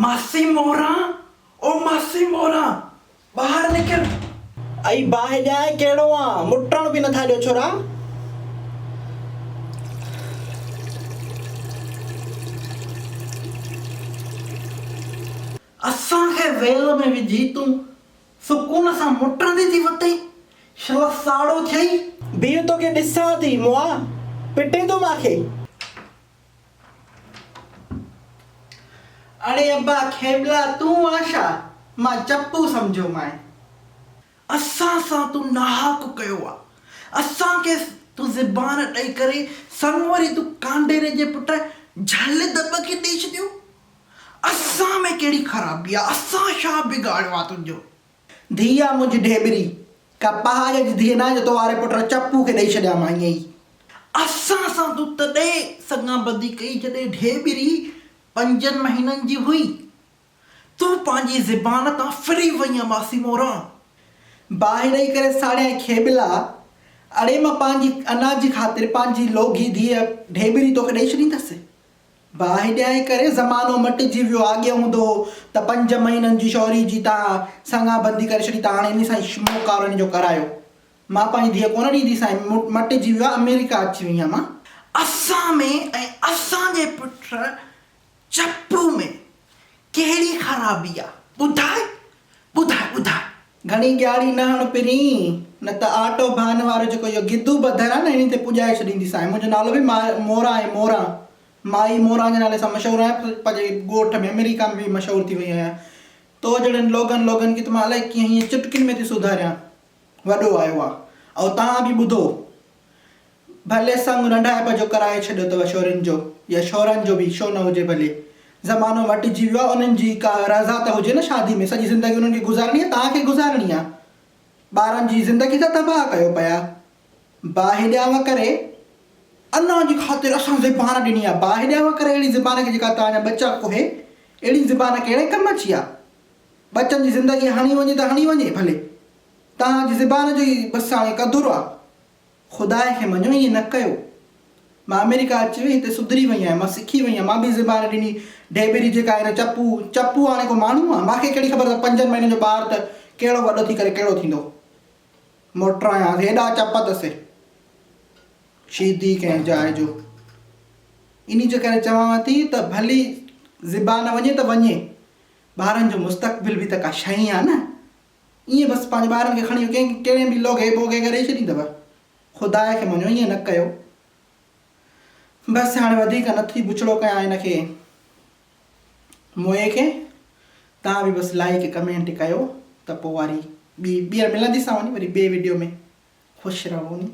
ماسي موران، او ماسي موران، ٻاهر نڪر. ائي باهه ڏيانء ڪهڙو آن، مٽڻ به نٿا ڏيو ڇورا. اسان کي ويل ۾ وجهي تون سڪون سان مٽندي ٿي وتين، شل ساڙو ٿئي. بيهه توکي ڏسان ٿي، مئا، پٽين تون مان کي. اڙي ابا کيٻلا تون آن ڇا؟ مان چپو سمجهيومانء. اسان سان تون ناحق ڪيو آ. اسان کي تون زبان ڏئي ڪري سڱ وري تون ڪانڊيري جي پٽ جهل دٻ کي ڏئي ڇڏيو. اسان ۾ ڪهڙي خرابي آ؟ اسان ڇا بگاڙيو آ تنهنجو؟ ڌيء آ منهنجي ڍيٻري. ڪا پهاڄ جي ڌيء ناهي جو تو واري پٽ چپو کي ڏئي ڇڏيان مان ائين ئي. اسان سان تون تڏهن سڱابندي ڪئي جڏهن ڍيٻري پنجن مهينن جي هئي. تون پنهنجي زبان تان ڦري وئين ماسي موران. باهه ڏئي ڪري ساڙيائين کيٻلا. اڙي مان پنهنجي انا جي خاطر پنهنجي لوگهي ڌيء ڍيٻري توکي ڏئي ڇڏيندس. باهه ڏيائين ڪري زمانو مٽجي ويو آڳي هوندو هو ته پنج مهينن جي شوري جي تان سڱا بندي ڪري ڇڏي ته هاڻي انهي سان ئي منهن ڪارو انهي جو ڪرايو. مان پنهنجي ڌيء ڪونه ڏينديسانء مٽجي ويو آ آمريڪا اچي وئي آهيان مان. اسان ۾ ۽ اسان جي پٽ چپو ۾ ڪهڙي خرابي آ ٻڌاء ٻڌاء ٻڌاء. گهڻي ڳياڙي نه هڻ پرين، نه ته آٽو ڀان وارو جيڪو اهو گدو ٻڌل آهي نه انهي تي پڄائي ڇڏينديسانء. منهنجو نالو به موران آهي موران. مائي موران جي نالي سان مشهور آهيان پنهنجي ڳوٺ ۾ آمريڪا ۾ به مشهور ٿي وئي آهيان. تو جهڙن لوگن لوگن کي ته مان الائي ڪيئن هيئن چٽڪين ۾ ٿي سڌاريان. وڏو آيو آ. ۽ توهان به ٻڌو. ڀلي سڱ ننڍائپ جو ڪرائي ڇڏيو اٿو شورين جو يا شورن جو به ڇو نه هجي ڀلي زمانو مٽجي ويو آ انهن جي ڪا رضا ته هجي نه شادي ۾ سڄي زندگي انهن کي گذارڻي آ توهان کي گذارڻي آ ٻارن جي زندگي ٿا تباهه ڪيو پيا باهه ڏيانو ڪري انا جي خاطر اسان زبان ڏني آ باهه ڏيانو ڪري اهڙي زبان کي جيڪا توهان جا ٻچا ڪوهي اهڙي زبان ڪهڙي ڪم جي آ ٻچن جي زندگي هڻي وڃي ته هڻي وڃي ڀلي توهان جي زبان جو ئي بس هاڻي قدر آ خدا کي مڃو ائين نه ڪيو. مان آمريڪا اچي وئي هتي سڌري وئي آهيان مان سکي وئي آهيان مان به زبان ڏني ڍيٻري جيڪا هن چپو چپو هاڻي ڪو ماڻهو آ مان کي ڪهڙي خبر ته پنجن مهينن جو ٻار ته ڪهڙو وڏو ٿي ڪري ڪهڙو ٿيندو موٽرايانس هيڏا چپ اٿس شيدي ڪنهن جاء جو انهي جي ڪري چوانو ٿي ته ڀلي زبان وڃي ته وڃي ٻارن جو مستقبل به ته ڪا شئي آ نه ائين بس پنهنجي ٻارن کي کڻي ڪنهن ڪهڙي به لوگهي ٻوگهي کي ڏئي ڇڏيندؤ. خدا کي مڃو ائين نه ڪيو. بس هاڻي وڌيڪ نه ٿي بڇڙو ڪيان هن کي موئي کي. توهان به بس لائيڪ ڪمينٽ ڪيو ته پوء واري ٻي ٻيهر ملنديسانو ني وري ٻي وڊيو ۾ خوش رهو ني.